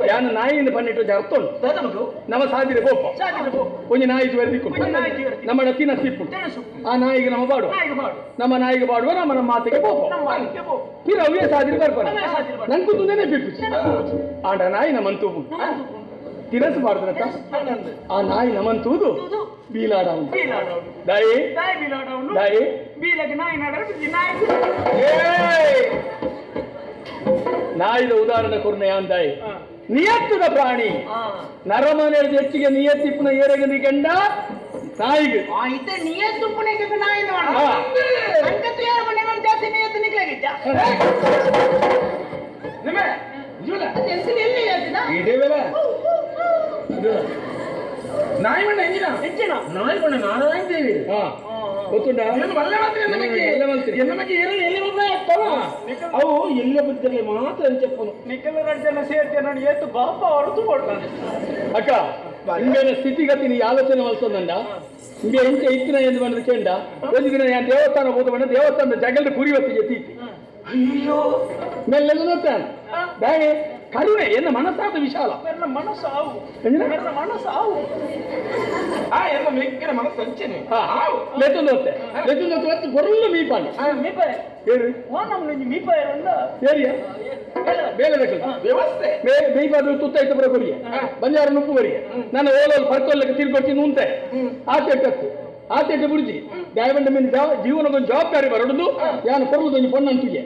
ಯಾನ ನಾಯಿಯಿಂದ ಪನ್ನಿಟ್ಟು ಜರ್ತೋಳು ನಮ್ಮ ಸಾದಿರೆ ಗೋಪ ಒಂಜಿ ನಾಯಿ ತುವರ್ದಿಕ್ಕು ಒಂಜಿ ನಾಯಿ ತುವರ್ದಿಕ್ಕು. ನಮ್ಮ ತಿನ ಸಿಪ್ಪು ಆ ನಾಯಿಗೆ ನಮ್ಮ ಬಾಡುವ ನಮ್ಮ ನಾಯಿಗೆ ಬಾಡುವ ನಮ್ಮ ನಮ್ಮ ಮಾತಿಗೆ ಬೋಪ ಪಿರ ಅವೇ ಸಾದಿರೆ ಬರ್ಪಾರ ಅವೇ ಸಾದಿರೆ ಬರ್ಪಾರ. ನಂಗೂ ನೆನಪಿಪ್ಪುಚಿ ಆಂಡ ನಾಯಿ ನಮ್ಮಂತೂ ತಿರಸು ಬಾರ್ದನತ್ತ ಆ ನಾಯಿ ನಮ್ಮಂತೂದು ಬೀಲಾಡ ದಾಯಿ ದಾಯಿ ಬೀಲಕ್ಕೆ ನಾಯಿ ನಾಡರೆ ನಾಯಿ ಏಯ್! ನಾಯಿದ ಉದಾಹರಣೆ ಕೊರ್ನೆ ಅಂದಾಯಿ ನಿಯತ್ತದ ಪ್ರಾಣಿ ನರಮನೆ ಹೆಚ್ಚಿಗೆ ನಿಯತ್ತಿಪ್ಪನ ಏರೆಗೆ ನಿಗಂಡ ನಾಯಿಗೆ ಆಯ್ತು ನಿಯತ್ತು ಪುಣೆಗೆ ನಾಯಿ ಹಾ. ಅಂಕತ್ತು ಯಾರು ಮನೆ ಜಾಸ್ತಿ ನಿಯತ್ತು ನಿಕ್ಲಾಗಿದ್ದ ನಿಮ್ಮೆ ನಿಜವಲ್ಲ ಅದು ಎಂತ ಎಲ್ಲಿ ಹೇಳ್ತಿದ್ದ ಇದೇ ವೇಳೆ ನಾಯಿ ಬಣ್ಣ ಎಂಜಿನ ಹೆಚ್ಚಿನ ನಾಯಿ ಬಣ್ಣ ನಾರಾಯಣ ದೇವಿ ಹಾ ಗೊತ್ತುಂಟಾ ಏನು ಮಲ್ಲೆ ಮಾತ್ರ ಎನ್ನ ಬಗ್ಗೆ ಮಲ್ಲೆ ಮಾತ್ರ. ಎನ್ನ ಬಗ್ಗೆ ಏರಲು ಎಲ್ಲಿ ಬಂದ್ರೆ ಆಗ್ತಾವ ಅವು ಎಲ್ಲ ಬುದ್ಧಗೆ ಮಾತ್ರ ಅಂಚಪ್ಪನು ನಿಖಲ ರಡ್ಜನ ಸೇರ್ತೆ ನಾನು ಏತು ಬಾಪ ಹೊರತು ಕೊಡ್ತಾನೆ ಅಕ್ಕ ಇಂಬೇನ ಸ್ಥಿತಿಗತಿ ನೀ ಆಲೋಚನೆ ಮಲ್ಸೊಂದಂಡ ಇಂಬೆ ಇಂಚ ಇತ್ತಿನ ಎಂದು ಬಂದ ಕೆಂಡ ಒಂದು ದಿನ ನಾನು ದೇವಸ್ಥಾನ ಹೋದ ಬಂದ ದೇವಸ್ಥಾನದ ಜಗಲ್ದ ಪುರಿ ಹೊತ್ತಿಗೆ ತೀತಿ ಅಯ್ಯೋ ಮೆಲ್ಲೆಲ್ಲ ನೋಡ್ತಾನೆ ಬಾಯಿ ಕರುಣೆ ಎನ್ನ ಮನಸ್ಸಾದ ವಿಶಾಲ ಮೆರ್ನ ಮನಸ್ಸು ಆವು ಎಂಜಿನ? ಮೆರ್ನ ಮನಸ್ಸು ಆವು ಆ ಎಲ್ಲ ಮೆಕ್ಕಿನ ಮನಸ್ಸು ಅಂಚೆನೆ ಹಾ ಲೆತ್ತೊಂದು ಹೊತ್ತೆ ಲೆತ್ತೊಂದು ಹೊತ್ತು ಹೊತ್ತು ಬರಲ್ಲ ಮೀಪಾಂಡ ಮೀಪಾಯ ಏರು ಓ ನಮ್ಮ ಮೀಪಾಯ ಉಂಡ ಏರಿಯ ಬೇಲೆ ಬೇಕಲ್ಲ ವ್ಯವಸ್ಥೆ ಬೇಯ್ಬಾದ್ರು ತುತ್ತ ಇತ್ತು ಬರೋ ಕೊರಿಗೆ ಬಂಜಾರ ನುಪ್ಪು ಬರಿಗೆ ನಾನು ಓಲೋಲ್ ಪರ್ಕೊಲ್ಲಕ್ಕೆ ತಿರ್ಕೊಡ್ತೀನಿ ನುಂತೆ ಆಚೆಟ್ಟತ್ತು ಆಚೆಟ್ಟ ಬುಡ್ಜಿ ದಾಯಬಂಡ ಮೇಲೆ ಜೀವನದೊಂದು ಜವಾಬ್ದಾರಿ ಬರಡುದು ಯಾನು ಪೊರ್ಲದೊಂದು ಪೊಣ್ಣು ಅಂತುಗೆ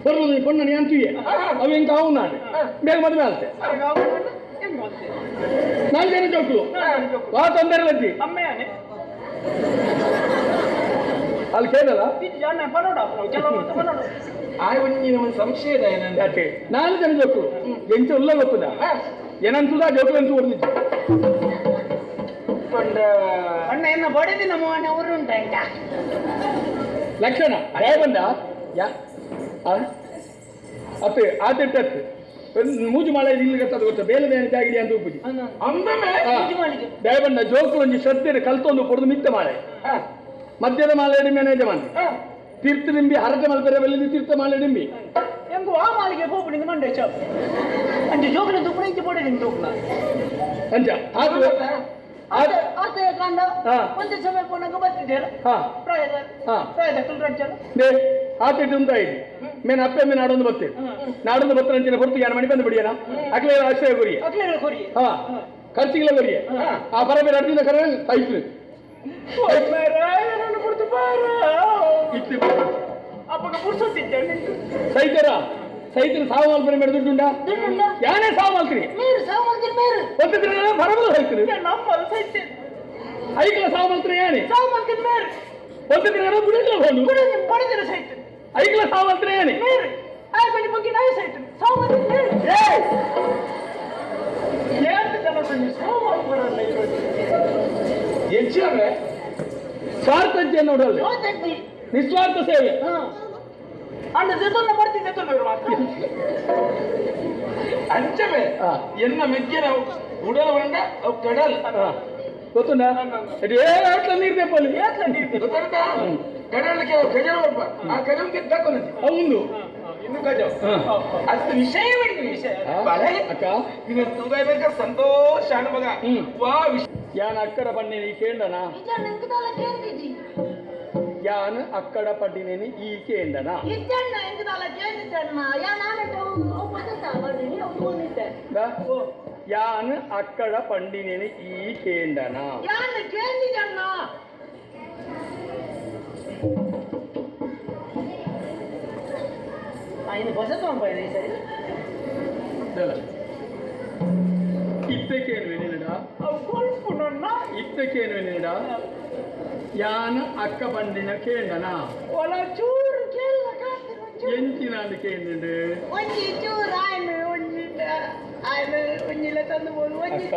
ಪೊರ್ಲದೊಂದು ಪೊಣ್ಣನ ಅಂತುಗೆ ಅವ ಎಂಕ ಅವು ನಾನು ಬೇಗ ಮದುವೆ ಆಲ್ತೆ ನಾಲ್ಕು ಜನ ಜೋಕ್ಲು ವಾ ತೊಂದರೆ ಲಜ್ಜಿ ಅಮ್ಮೆಯಾನೆ ಅಲ್ಲಿ ಕೇಳಲ್ಲ. ಅಣ್ಣ ಪನೋಡ ಕೆಲವು ಪನೋಡ. ಆಯ್ ಒಂಜಿ ನಮ್ಮ ಸಂಶಯ ಇದೆ. ಯಾಕೆ ನಾಲ್ಕು ಜನ ಜೋಕು ಎಂಚ ಉಲ್ಲ ಗೊತ್ತದ ಏನಂತದ ಜೋಕು ಅಂತ ಹೊಡೆದಿದ್ದು. ಪಂಡ ಅಣ್ಣ ಎನ್ನ ಬಡದಿನ ಮೋನೆ ಊರು ಉಂಟಾಯ್ತಾ? ಲಕ್ಷಣ ಅದೇ ಬಂದ ಯಾ ಅತ್ತೆ ಆತಿಟ್ಟತ್ತು ಮೂಜು ಮಾಳೆ ಇಲ್ಲಿ ಗತ್ತದ ಗೊತ್ತ ಬೇಲೆ ಬೇನೆ ಜಾಗಿಡಿ ಅಂತ ಉಪ್ಪುಜಿ. ಅಂದಮೆ. ದಯ ಬಂದ ಜೋಕು ಒಂಜಿ ಶ್ರದ್ಧೆ ಕಲ್ತೊಂದು ಪೊಡ್ದು ಮಿತ್ತ ಮಾಳೆ ಮಧ್ಯದ ಮಾಲೆ ಮೇನೆ ಯಜಮಾನಿ ತೀರ್ಥ ದಿಂಬಿ ಹರಟೆ ಮಲ್ಪೆರೆ ಬಲ್ಲಿ ತೀರ್ಥ ಮಾಲೆ ದಿಂಬಿ. ಎಂಗು ಆ ಮಾಲಿಗೆ ಪೋಪುನಿಂದ ಮಂಡೆ ಚಾಪ್ ಅಂಚ ಜೋಕುಲ ತುಪ್ಪುನ ಇಂಚ ಪೋಡೆ ನಿಂಗೆ ತೋಪುನ. ಅಂಚ ಆತು ಆತ ಆತ ಕಾಂಡ. ಹಾ. ಒಂದು ಸಮಯ ಪೋನಾಗ ಬರ್ತಿದ್ದೀರ. ಹಾ. ಪ್ರಾಯದ ಹಾ. ಪ್ರಾಯದ ಕುಲ್ರಂಚನ. They ಆತಿಟ್ಟು ಉಂಟ ಇಲ್ಲಿ ಮೇನ್ ಅಪ್ಪೆ ಮೇನ್ ನಾಡೊಂದು ಬತ್ತೆ ನಾಡೊಂದು ಬತ್ತ ಅಂಚಿನ ಹೊರತು ಯಾರು ಮಣಿ ಬಂದು ಬಿಡಿಯನ ಅಕ್ಲೆ ಆಶ್ರಯ ಗುರಿಯ. ಅಕ್ಲೆಗಳ ಕೊರಿ. ಹಾ ಖರ್ಚಿಗೆಲ್ಲ ಗುರಿಯ ಆ ಪರ ಬೇರೆ ಅಡ್ಡಿಂದ ಕರೆ ಸೈತ್ರು. ನನ್ನ ಪುಡ್ತು ಬಾರ. ಇತ್ತು. ಅಪ್ಪಗ ಪುರ್ಸೊತ್ತಿದ್ದೆ ನಿಂತು. ಸೈತರ ಸೈತರ ಸಾವು ಮಲ್ಪನೆ ಮೇಲೆ ದುಡ್ಡುಂಡ? ದುಡ್ಡುಂಡ? ಯಾನೇ ಸಾವು ಮಲ್ತ್ರಿ? ಮೇರು ಸಾವು ಮೇರು. ಒಂದು ದಿನ ಬರಬಲ್ಲ ಸೈತ್ರಿ. ನಮ್ಮಲ್ಲ ಸೈತೆ. ಐಕ್ಲ ಸಾವು ಮಲ್ತ್ರಿ ಯಾನೆ? ಸಾವು ಮಲ್ತಿನ ಮೇರು. ಒಂದು ದಿನ ಬುಡಿಲ್ಲ ಹೋನು. ಬಡದಿನ ಸೈತೆ. ಐಕ್ಲ ಸಾವು ಮಲ್ತ್ರಿ ಯಾನೆ? ಮೇರು ಆಯ್ ಕೊಂಚ ಬಗ್ಗಿ ನಾಯಿ ಸೈತೆ ಸಾವು ಮಲ್ತಿನ ಮೇರು. ಏಯ್! ಏತ್ ಜನ ಸಂಜೆ ಸಾವು ಮಲ್ಪರಲ್ಲ ಇರೋದು. ಎಂಚಿನವೇ? ಸ್ವಾರ್ಥಜ್ಜೆ ನೋಡಲ್ಲ. ಹೋದಜ್ಜಿ. ನಿಸ್ವಾರ್ಥ ಸೇವೆ. ಹಾ ಅಣ್ಣ ಜೊತೆ ಬರ್ತಿದ್ದೆ ತೊಂದರೆ ಮಾತ್ರ. ಅಂಚವೇ. ಹಾ. ಎನ್ನ ಮೆಗ್ಗಿನ ಉಡಲ್ ಬಂಡ ಅವು ಕಡಲ್. ಹಾ. ಗೊತ್ತುಂಡ ಏ ಅಟ್ಲ ನೀರು ತೆಪ್ಪಲ್ಲಿ. ಏತ್ಲ ನೀರು? ಗೊತ್ತುಂಟಾ? ಕಡಲಕ್ಕೆ ಕಜಲ್ ಬರ್ಪ ಆ ಕಜಲ್ ತೆಗ್ದಾಕೊನದಿ. ಹೌದು. ಇನ್ನು ಕಜವ್. ಹಾ. ಅದು ವಿಷಯ ವಿಷಯ ಬಲೆ. ಅಕ್ಕ. ನಿನ್ನ ತೂಗಾಯ್ಬೇಕ ಸಂತೋಷ ಅಣ್ಣ ಮಗ. ಹ್ಮ್. ವಾ ವಿಷಯ. ಯಾನ್ ಅಕ್ಕಡ ಪಣ್ಣಿನಿ ಈ ಕೇಂಡನ? ಇಜ್ಜಣ್ಣ ಎಂಕದಾಲ ಕೇಂದಿಜಿ. ಯಾನ್ ಅಕ್ಕಡ ಪಡ್ಡಿನೇನಿ ಈ ಕೇಂಡನ? ಇಜ್ಜಣ್ಣ ಎಂಕದಾಲ ಕೇಂದಿಜಣ್ಣ ಯಾ ನಾನೆಟ್ಟ ಅವು ಪದತ ಬರ್ರಿ ಅವು ಒಂದಿದ್ದೆ. The? ಯಾನ್ ಅಕ್ಕಡ ಪಂಡಿನೇನಿ ಈ ಕೇಂಡನ? ಯಾನ್ ಕೇಂದಿಜಣ್ಣ. ಇನ್ನು ಹೊಸ ತೊಗೊಂಡ್ಬಾಯ್ದ ಈ ಸರಿ. ದಲ್ಲ. ಇತ್ತಕ್ಕೇನು ನಿನ್ನಡ? ಅವು ಕೊಲ್ಪುನಣ್ಣ. ಇತ್ತಕ್ಕೇನು ನಿನ್ನಡ? ಯಾನ್ ಅಕ್ಕ ಪಂಡಿನ ಕೇಂಡನ? ಒಲ ಚೂರು ಕೇಳಲ್ಲ ಕಾಣ್ತೀನಿ ಒಂಚೂರು. ಎಂಚಿನ ಕೇಂಡು? ಒಂಜಿ ಚೂರು ಆಯ್ನು ಒಂಜಿ ಆಯ್ನು ಒಂಜಿಲ ತಂದು ಬೋದು ಒಂಜಿ. ಅಕ್ಕ.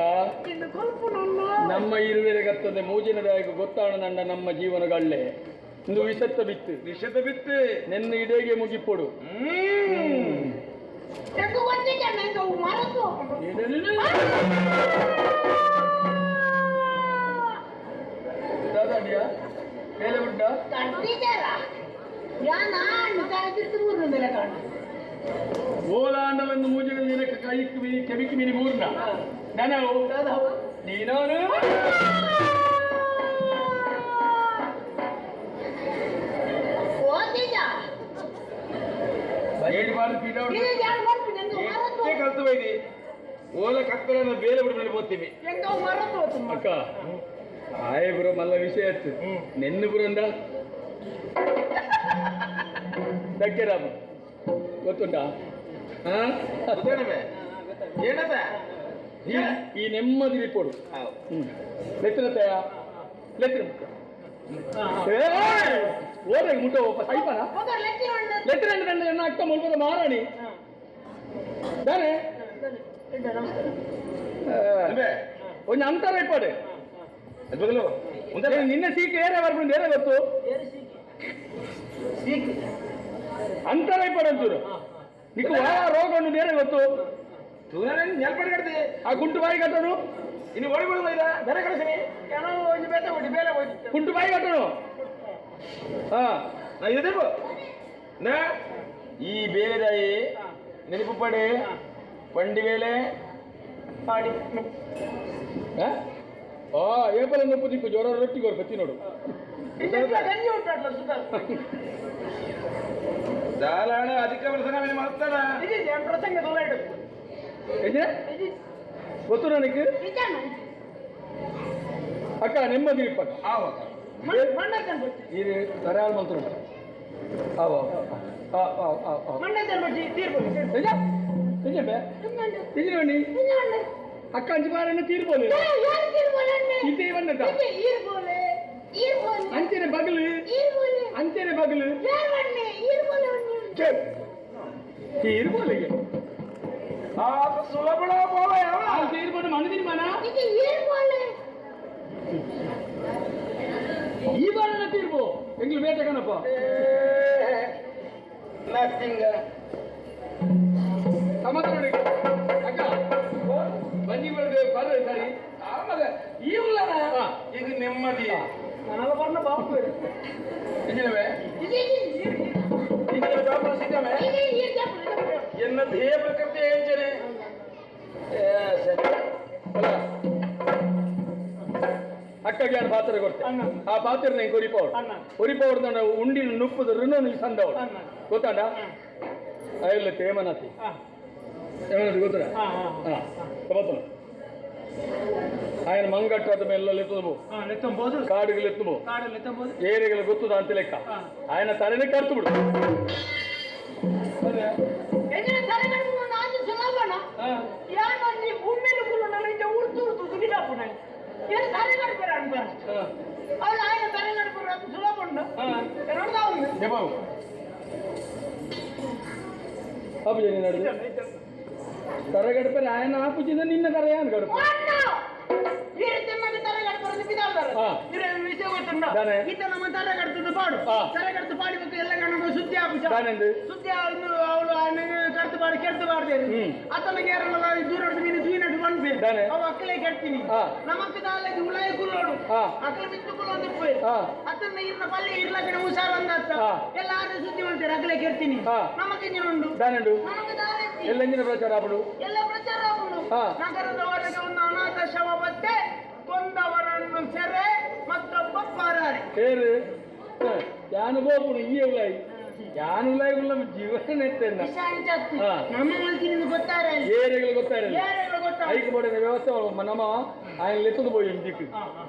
ಇನ್ನು ಕೊಲ್ಪುನಣ್ಣ. ನಮ್ಮ ಇರುವೆರೆಗತ್ತದೆ ಮೂಜಿನದಾಯಕ ಗೊತ್ತಾಣ ನಂಡ ನಮ್ಮ ಜೀವನಗಳ್ಳೆ ಇಂದು ವಿಸತ್ತ ಬಿತ್ತು. ವಿಷದ ಬಿತ್ತು. ನೆನ್ನ ಇಡೇಗೆ ಮುಗಿಪೊಡು. ಹ್ಮ್. ಎಂಕ ಒಂಜಿಜಣ್ಣ ಎಂಕ ಅವು ಮರತು ಹೋಗ್ಬಿಡು. ದಾದಾಡಿಯ ಮೇಲೆ ಬಿಟ್ಟ. ಕಟ್ಟಿದಾರ ಯಾನ್ ಆಣ್ ಕಾಯ್ತಿರ್ತು ಮೂರು ಮೇಲೆ ಕಾಣ. ಓಲಾಂಡಲನ್ನು ಮೂಜಿನ ನಿನಕ್ಕೆ ಕೈಕ್ ಮೀನಿ ಕೆಬಿಕ್ ಮೀನಿ ಮೂರ್ನ ನನವು ನೀನೋನು. ಓದಿಜ. ಏಳು ಬಾರಿ ಪೀಠ ಹೊಡ್ದು. ಇದು ಯಾನ್ ಬರ್ತೀನಿ ಎಂಕ ಮರತು. ಎಷ್ಟೇ ಕಲ್ತು ಬೈದಿ ಓಲ ಕತ್ತಲನ್ನ ಬೇಲೆ ಬಿಡ ಮೇಲೆ ಹೋಗ್ತೀವಿ. ಎಂಕ ಅವು ಮರತು ಹೋತು. ಅಕ್ಕ ಆಯ್ ಬ್ರೋ ಮಲ್ಲ ವಿಷಯ ಆಯ್ತು ನೆನ್ನು ಬುರಂದ ದಕ್ಕೆರಾಮ ಗೊತ್ತುಂಟಾ ಹಾ? ಗೊತ್ತೇನವೇ? ಏನದ? ಈ ನೆಮ್ಮದಿ ಕೊಡು. ಹ್ಮ್ ಲೆತ್ತಿನ ತಯ ಲೆತ್ತಿನ ಓದಾಗ ಮುಟ್ಟ ಒಪ್ಪ ಸೈಪನ. ఒక లెక్క ఉండు. ಲೆತ್ತಿನ రెండు ಎನ್ನ ಅಕ್ಕ ಮುಲ್ಪದ ಮಾರಾಣಿ ದಾನೆ. ನಮಸ್ಕಾರ. ಅಲ್ವೇ? ಒಂಜಿ ಅಂತರ ಇಪ್ಪಡೆ. ಅದು ಬದಲು ಉಂದಲ್ಲ? ನಿನ್ನೆ ಸೀಕೆ ಏರೆ ಬರ್ಕೊಂಡು ಏರೆ ಗೊತ್ತು ಸೀಕ್. ಅಂತರ ಇಪ್ಪಡೆ ಅಂಚೂರು ನಿಕ್ಕು ವಾ ರೋಗ ಉಂಡು ಬೇರೆ ಗೊತ್ತು. ತೂನನೆ ನೆಲ್ಪಡಿ ಕಡ್ತಿ. ಆ ಗುಂಟು ಬಾಯಿ ಕಟ್ಟನು. ಇನ್ನು ಓಡಿ ಬಿಡುವ ಇದ ಬೇರೆ ಕಳಿಸಿನಿ. ಏನೋ ಒಂಜಿ ಬೇತೆ ಕೊಡಿ ಬೇಲೆ ಹೋಯ್ತಿತ್ತು. ಗುಂಟು ಬಾಯಿ ಕಟ್ಟನು ಹಾ. ನಾ ಇದೆ ನಾ ಈ ಬೇರೆದಾಯಿ ನೆನಪು ಪಡೆ ಪಂಡಿ ವೇಳೆ ಪಾಡಿ. ಆ? ಆ ಏಪಲ ನೊಪ್ಪು ದಿಕ್ಕು ಜ್ವರ ರೊಟ್ಟಿ ಕೊರ್ಪ ತಿನ್ನೋಡು. ಇದೆಲ್ಲ ಗಂಜಿ ಉಂಟಾಡ್ಲ ಸುಧಾರ್. ದಾಲಾಣ ಅಧಿಕ ವರ್ಷ ನಾವೇನು ಮಾಡ್ತಾನ? ಇದು ಏನ್ ಪ್ರಸಂಗ ದೂರ ಇಡು. ಏಜೆ ಗೊತ್ತು ನನಗೆ. ಇಜ್ಜಣ್ಣ. ಅಕ್ಕ ನೆಮ್ಮದಿ ಇಪ್ಪಕ್ಕ. ಆವಾಗ ಮಣ್ಣಲ್ಲಿ ಬಚ್ಚಿ. ಈ ತರಾಳ್ ಮಂತ್ರ ಆವ ಆ ಆ ಆ ಆ. ಮಣ್ಣಲ್ಲಿ ಬಚ್ಚಿ ತೀರ್ಬೋದು. ಏಜೆ ಏಜೆ ಬೇ ತಿಂಜಿ ಅಕ್ಕ ಅಂಚು ಬಾರನ್ನು ತೀರ್ಬೋದು. ಯಾರು ತೀರ್ಬೋಲೆ? ಇತ್ತೆ ಇವನ್ನಕ್ಕ. ಈರ್ಬೋಲೆ ಈರ್ಬೋಲೆ. ಅಂಚನೆ ಬಗಲು. ಈರ್ಬೋಲೆ. ಮಗಲು. ಏರ್ ಬನ್ನಿ, ಈರ್ ಬೋಲೆ ಬನ್ನಿ. ತೀರ್ಬೋಲಿಗೆ. ಆತ ಸುಲಭಳ ಬೋಲ ಯಾವ. ತೀರ್ಬೋದು ಮಣದಿನ ಮನ. ಇದು ಏರ್ ಬೋಲೆ. ಈ ಬಾರನ ತೀರ್ಪು ಎಂಗ್ಲು ಬೇಟೆ ಕಣಪ್ಪ. ನಥಿಂಗ್. ಸಮಾಧಾನ ಅಕ್ಕ ಬಂಜಿ ಬರ್ತದೆ ಬರ ಸರಿ. ಆಮಗ ಈ ಉಲ್ಲನ. ಹಾ. ಈಗ ನೆಮ್ಮದಿ. ನನಗ ಬರ್ನ ಬಾಪು. ಇಂಜಿನವೇ. ಇದು ಇದು ಈರ್ ಇಂಜಿನ ಜಾಬ್ ಸಿಕ್ಕಮೆ. ಇದು ಈರ್ ಜಾಪುರ ಜಾಪುರ. ಎನ್ನ ಧ್ಯೇಯ ಪ್ರಕೃತಿ ಎಂಜನೆ. ಏ ಸರಿ. ಅಲ್ಲ ಅಕ್ಕಗೆ ಯಾರು ಪಾತ್ರೆ ಕೊಡ್ತೆ? ಅಣ್ಣ. ಆ ಪಾತ್ರೆ ನಂಗೆ ಒರಿಪವಳು. ಅಣ್ಣ. ಒರಿಪವಳು ಉಂಡಿನ ನುಪ್ಪುದ ಋಣ ಸಂದವಳು. ಅಣ್ಣ. ಗೊತ್ತಾಂಡ ಅಯ್ಯಲ್ಲ ತೇಮನಾತಿ. ತೇಮನಾತಿ ಗೊತ್ತಡ? ಹಾ ಹಾ. ಹಾ ಸಮತನ ఆయన ಮಂಗಟ್ಟಾದ ಮೇಲೆ ಎತ್ತುದು. ಲೆತ್ತಂಬೋದು. ಕಾಡುಗಳು ಎತ್ತುಬೋ. ಕಾಡು ಲೆತ್ತಂಬೋದು. ಏರಿಗಳು ಗೊತ್ತದ ಅಂತ ಲೆಕ್ಕ. ಹಾ. ఆయన ತಲೆನೇ ಕರ್ತು ಬಿಡು. ಎಂಜಿನ ತಲೆ ಕಡ್ಪುನ ನಾಜಿ ಸುಲಭನ. ಯಾನ್ ಒಂಜಿ ಉಮ್ಮೆಲು ಕುಲ್ಲುಂಡಲ ಇಂಚ ಉರ್ತು ಉರ್ತು ತುಗಿಡಾಪುನ. ಏನ್ ತಲೆ ಕಡ್ಪುರ ಅನ್ಪ. ಅವಳು ಆಯನ ತಲೆ ಕಡ್ಪುರ ಅದು ಸುಲಭ ಉಂಡು. ಎನ್ನೋಡ್ದ ಉಂಡು. ಜಪಾವು ಆಪುಜೆ ನೀನು ತರಗಡಪರೆ ఆయన ಆಪುಜಿಂದ ನಿನ್ನ ಕರೆಯಾನ್ ಗಡಪ. ಅಣ್ಣ! ಈ ರೀತಿ ನಮಗೆ ತಲೆ ಕಡ್ಪುರ ಬಿದಾಳ್ದಾರ. ಹಾ. ಇರ ವಿಷಯ ಗೊತ್ತುಂಡ? ದಾನೆ? ಈತ ನಮ್ಮ ತಲೆ ಕಡ್ತದ್ದು ಪಾಡು. ಹಾ. ತಲೆ ಕಡ್ತು ಪಾಡಿ ಮತ್ತು ಎಲ್ಲ ಕಣ್ಣು ಸುದ್ದಿ ಆಪುಜ. ದಾನೆಂದು? ಸುದ್ದಿ ಅವಳು ಕಡ್ತು ಪಾಡಿ ಕೆಡ್ತು ಪಾಡ್ತೇನೆ. ಹ್ಮ್. ಅತನಿಗೆ ಯಾರಲ್ಲ ದೂರ ಹಿಡ್ದು ಮೀನು ತೂಯಿನಟ್ಟು ಪನ್ಪೆ. ದಾನೆ? ಅವು ಅಕ್ಕಲೆ ಕೆಡ್ತೀನಿ. ಹಾ. ನಮಕ್ ದಾಲಗೆ ಉಳಾಯ ಕುಲ್ಲೋಡು. ಹಾ. ಅಕ್ಕಲ ಮಿತ್ತು ಕುಲ್ಲೊಂದು ಪೋಯ್. ಹಾ. ಅತನ ಇರ್ನ ಪಲ್ಲೆ ಇರ್ಲ ಕಡೆ ಹುಷಾರು ಅಂದ. ಹಾ. ಎಲ್ಲ ಆದ್ರೆ ಸುದ್ದಿ ಮಾಡ್ತಾರೆ ಅಕ್ಕಲೆ ಕೆಡ್ತೀನಿ. ಹಾ. ನಮಕ್ ಇಂಜಿನ ಉಂಡು. ದಾನೆಂಡು? ನಮಗೆ ದಾರೆ. ಎಲ್ಲ ಇಂಜಿನ ಪ್ರಚಾರ ಆಪುಡು. ಎಲ್ಲ ಪ್ರಚಾರ ಆಪುಂಡು. ಹಾ. ನಗರದವರೆಗೆ ಒಂದು ಅನಾಥ ಶವ ಪತ್ತೆ, ಕೊಂದವರನ್ನು ಸೆರೆ, ಮತ್ತೊಬ್ಬ ಪರಾರಿ. ಏರು ಯಾನು ಬೋಪುಡು ಈ ಉಲಾಯಿ ಯಾನು ಉಲಾಯಿ ಉಲ್ಲ ಜೀವನ ಎತ್ತೆನ್ನ. ವಿಷ ಅಂಚತ್ತು. ಹಾ. ನಮ್ಮ ಮಲ್ತಿನಿಂದ ಗೊತ್ತಾರೆ. ಏರಿಗಳು ಗೊತ್ತಾಯಿರಲ್ಲ. ಯಾರೆಲ್ಲ ಗೊತ್ತಾ? ಐಕ್ ಬೋಡಿನ ವ್ಯವಸ್ಥೆ ನಮ್ಮ ఆయన లెత్తుకు పోయి ఇంటికి. ಹಾ, ಹಾ.